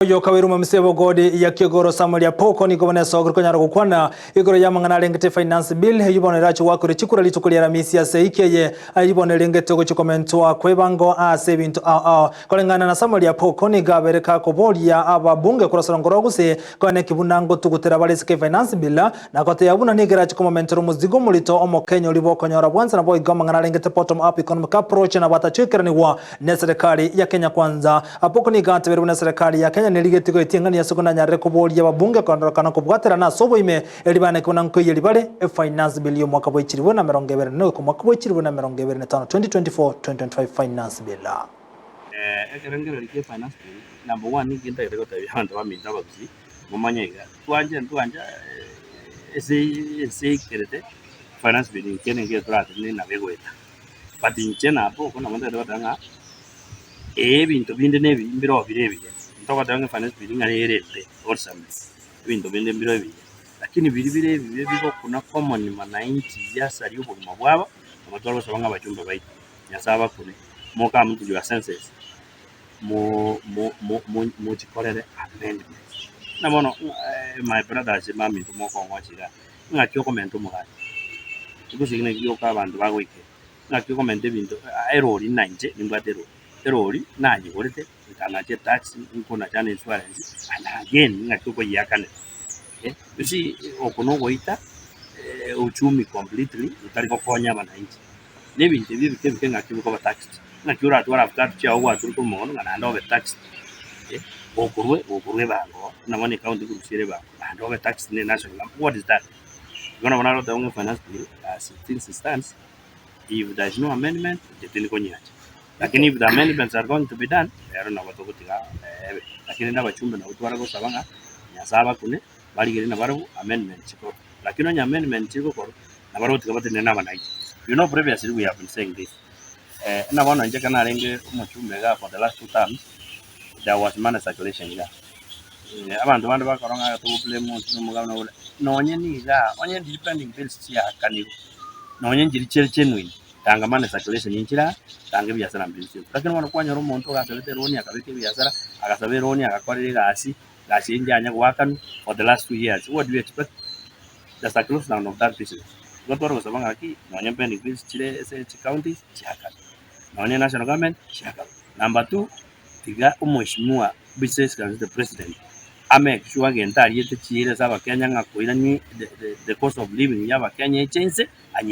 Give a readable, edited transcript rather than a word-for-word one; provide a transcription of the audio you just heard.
Oyo okabeire omomisa b'ogodi ya Kiogoro Samuel Apoko nigo bono esogire konyara gokwana igoro y'amang'ana arengete Finance Bill eyio bono erache goakerwa chikura rituko ria Aramisi ase eiki eye ayio bono erengete gochia komentwa kw'ebango ase ebinto ao ao. Koreng'ana na Samuel Apoko nigo abere kakoboria ababunge korwa Sorongo rwa Gusii konya neki buna ngotugutera bare isiko Finance Bill na gotebia buna nigo erache komomentera omozigo omorito omokenya oria bokonyora bwansa naboigo amang'ana arengete Bottom Up Economic Approach nabo atachoikeranigwa Neserekari ya Kenya Kwanza. Apoko nigo atebeire buna eserekari ya Kenya nerigetie goetia eng'ani ase konanyarire koboria ababunge kondorokana kobwaterana ase oboime eri baneke buna nkoiyeri bare efinance bill y'omwaka bwa echiribu na emerongo ebere na goika omwaka bwa echiribu na emerongo ebere na etano 2024-2025 finance bill. Ekerengererio kia finance bill, number one ninki ntagete gotebia abanto baminto abagusii, momanye iga, twanje ntwancha ase ense eikerete finance bill inche ninki toratenene nabo egoeta. But inche nabo nabo ntagete goteba ng'a ee ebinto binde na ebi mbiroo bire ebiya, ntogoteba ng'a efinance bill ng'a nere embe wholesome, ebinto binde mbiroo ebiya, lakini biria bire ebibe bigokuna common mwananchi biasaria obogima bwabo, nabo tware gosaba ng'a abachumba baito, Nyasaye abakune, mo come to your senses, mo mo mo mo mochikorere amendments. Buna bono my brothers baminto mokong'ocha igaa. Ng'aki okomenta omogati? Gose naki gioka abanto bagoikera? Ng'aki okomenta ebinto erori na inche nimbwate erori, erori nanyegorete nkanacha etax nkonacha na insurance and again ng'aki okoyiakanera eh, you see oko nogoita uchumi completely otari gokonya abananchi. Na ebinto ebi ebike ebike ng'aki bikoba taxed? Ng'aki oratware avocado chiago gwature korwa mogondo ng'a naende obe taxed eh, gokorwa gokorwa ebango buna bono ecounty ekorusia ere ebango naende obe taxed ne national government, what is that? Igo nabo naroteba ng'a finance bill as things stands, if there is no amendment, inche tindi konyiancha. Lakini if the amendments are going to be done, ero nabo togotiga ebe. Lakini rende abachumbe nabo tware gosaba ng'a Nyasaye abakune, barigererie nabarabwo amendment chikorwe. Lakini onye amendment chiri gokorwa, nabarabwo tiga batenene na abananchi. You know previously we have been saying this, buna bono inche ekero narenge omochumbe igaa for the last two terms, there was money circulation igaa. Abanto bande bakora ng'a togo blame onsi na omogabana ore, nonye nigaa, onye ndiri pending bills chiakanirwe, nonye nchiri chire genuine, tanga money circulation inchire aa, tanga ebiasara mbiri bisibe. Lakini bono kwanyora omonto ogasabete eloni akabeka ebiasara, agasaba eloni agakorera egasi, egasi eyio yanya goakanwa for the last 2 years, what do you expect? There's a close down of that business. Igo tware gosaba ng'aki, nonye pending bills chire ase chicounties chiakanwe, nonye national government chiakanwe. Number two, Tiga omweshimiwa His Excellency the President a make sure agento ariete chiira ase abakenya ng'a koirani the cost of living ya abakenya eche inse.